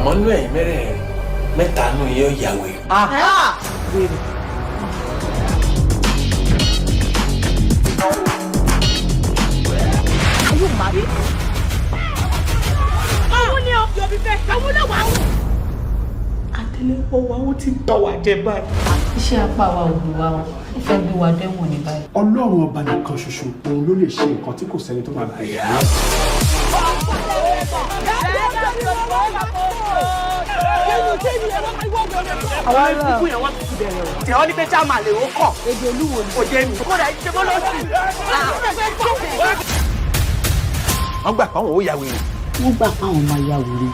Àmọ́ nú ẹ̀yin mẹ́rẹ̀ẹ̀rin, mẹ́ta nù yóò yà wèrè. Wèrè. Are you married? Òun ni o, yóò fẹ́, òun ló wà ó. Àtẹ́lẹwọ́ wa, ó ti tọ́ wa jẹ báyìí. Iṣẹ́ apá wa ò gbé wa o, ó fẹ́ gbé wa dẹ́wọ̀n ní báyìí. Ọlọ́run ọba nìkan ṣoṣo, òun ló lè ṣe nǹkan tí kò sẹ́ni tó máa bẹ̀rẹ̀ ní. Àwọn ikú yẹn, wọ́n ti bẹ̀rẹ̀ o. Tí wọ́n ní pé chairman lè ó kọ̀. Èdè olúwo ni. Kò jẹ́ mi. Kódà ṣe bó ló sì. Wọ́n gbà pé àwọn ò yà wèrè. Wọ́n gbà pé àwọn máa ya wèrè.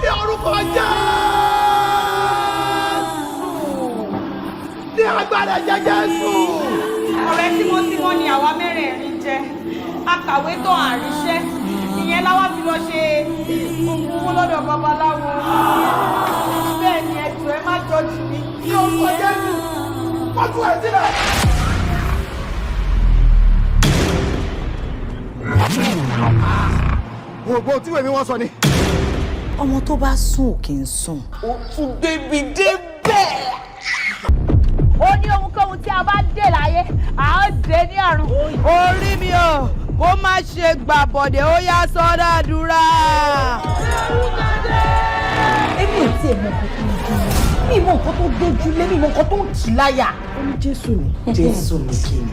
Ní orúkọ Jésù, ní agbára ẹ̀jẹ̀ Jésù. Ọ̀rẹ́ tímọ́tímọ́ ni àwa mẹ́rẹ̀ẹ̀rin jẹ́. Akàwé tó àríṣẹ́, ìyẹn láwa fi lọ ṣe oògùn owó lọ́dọ̀ babaláwo. Bẹ́ẹ̀ ni, ẹ̀jọ̀, ẹ má jọ́jú mi. Ní orúkọ Jésù, wọ́n tú ẹ sílẹ̀. Gbogbo tí wèmí wọ́n sọ ni. Ọmọ tó bá sùn ò kì í sùn. Ó tún débi débẹ̀. Ó ní ohunkóhun tí a bá dé láyé, à ó dé ní ọ̀run. Orí mi o, kó má ṣe gbàbọ̀dẹ̀, ó yá, sọ́dọ̀ àdúrà. Èmi ò tiẹ̀ mọ nǹkan tó ń dùn mí, mi mọ nǹkan tó gbójúlé, mi mọ nǹkan tó ń tì láyà. Ó ní Jésù ni. Jésù ni kí ni?